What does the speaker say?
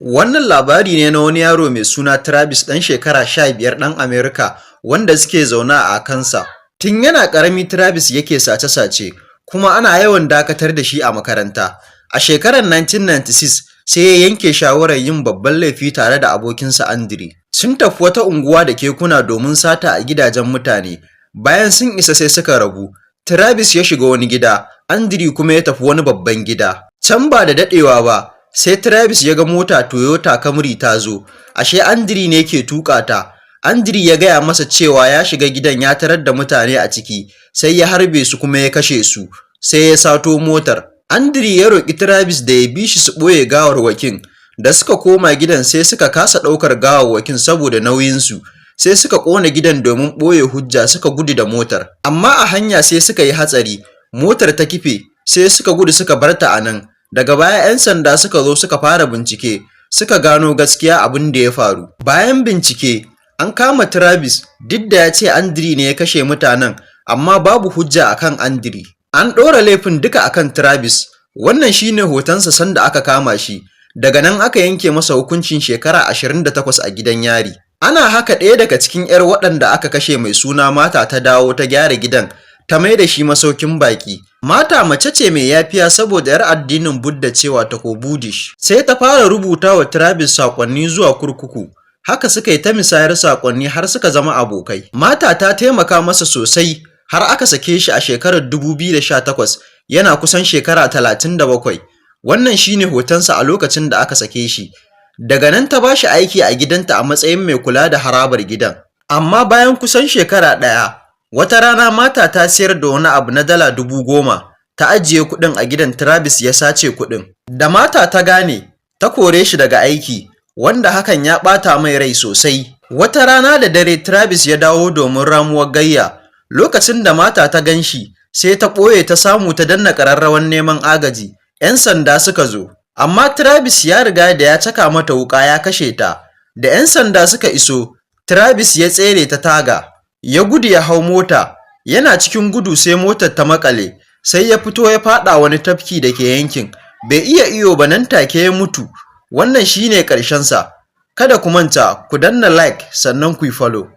Wannan labari ne na wani yaro mai suna Travis, ɗan shekara 15, ɗan Amerika wanda suke zaune a Arkansas. Tun yana ƙarami Travis yake sace-sace, kuma ana yawan dakatar da shi a makaranta. A shekarar 1996 sai ya yanke shawarar yin babban laifi tare da abokinsa Andre. Sun tafi wata unguwa da kekuna domin sata a gidajen mutane. Bayan sun isa, sai suka rabu. Travis ya shiga wani gida, Andre kuma ya tafi wani babban gida. Can ba da daɗewa ba, sai Travis ya ga mota Toyota Camry ta zo, ashe Andre ne ke tuƙa ta. Andre ya gaya masa cewa ya shiga gidan ya tarar da mutane a ciki, sai ya harbe su kuma ya kashe su, sai ya sato motar. Andre ya roƙi Travis da ya bi shi su ɓoye gawarwakin. Da suka koma gidan, sai suka kasa ɗaukar gawarwakin saboda nauyinsu. Sai suka ƙona gidan domin ɓoye hujja, suka gudu da motar. Amma a hanya sai suka yi hatsari, motar ta kife, sai suka gudu suka bar ta a nan. Daga baya 'yan sanda suka zo suka fara bincike, suka gano gaskiya abin da ya faru. Bayan bincike, an kama Travis duk da ya ce Andre ne ya kashe mutanen, amma babu hujja akan Andre. An ɗora laifin duka akan Travis. Wannan shine hotonsa sanda aka kama shi. Daga nan aka yanke masa hukuncin shekara 28 a gidan yari. Ana haka, ɗaya daga cikin 'yar waɗanda aka kashe mai suna Martha ta dawo ta gyara gidan, ta mai da shi masaukin baƙi. Martha mace ce mai yafiya saboda 'yar addinin Buddha ce, wato ko Buddhist. Sai ta fara rubuta wa Travis saƙonni zuwa kurkuku. Haka suka yi ta misayar saƙonni har suka zama abokai. Martha ta taimaka masa sosai har aka sake shi a shekarar 2018, yana kusan shekara 37. Wannan shine hotonsa a lokacin da aka sake shi. Daga nan ta ba shi aiki a gidanta a matsayin mai kula da harabar gidan. Amma bayan kusan shekara ɗaya, wata rana Martha ta siyar da wani abu na dala 10,000, ta ajiye kuɗin a gidan, Travis ya sace kuɗin. Da Martha ta gane, ta kore shi daga aiki, wanda hakan ya ɓata mai rai sosai. Wata rana da dare Travis ya dawo domin ramuwar gayya. Lokacin da Martha ta gan shi, sai ta ɓoye, ta samu ta danna ƙararrawar neman agaji. 'Yan sanda suka zo. Amma Travis ya riga da ya caka mata wuƙa ya kashe ta. Da 'yan sanda suka iso, Travis ya tsere ta taga. Ya gudu ya hau mota, yana cikin gudu sai motar ta maƙale, sai ya fito ya faɗa wani tafki da ke yankin. Bai iya iyo ba, nan take ya mutu. Wannan shine ƙarshensa. Kada ku manta ku danna like, sannan ku yi follow.